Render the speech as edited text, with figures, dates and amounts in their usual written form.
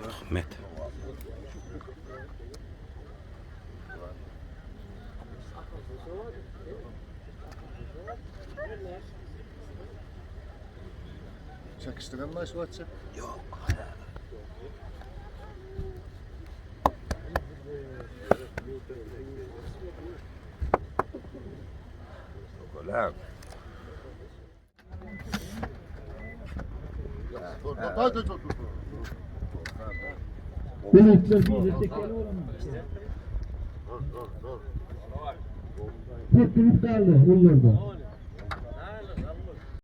Rahmet. Çekiştiren mi şu açık? Yok. Oğlum. Dur dur dur dur dur. Tek ümit kaldı Ullar'da.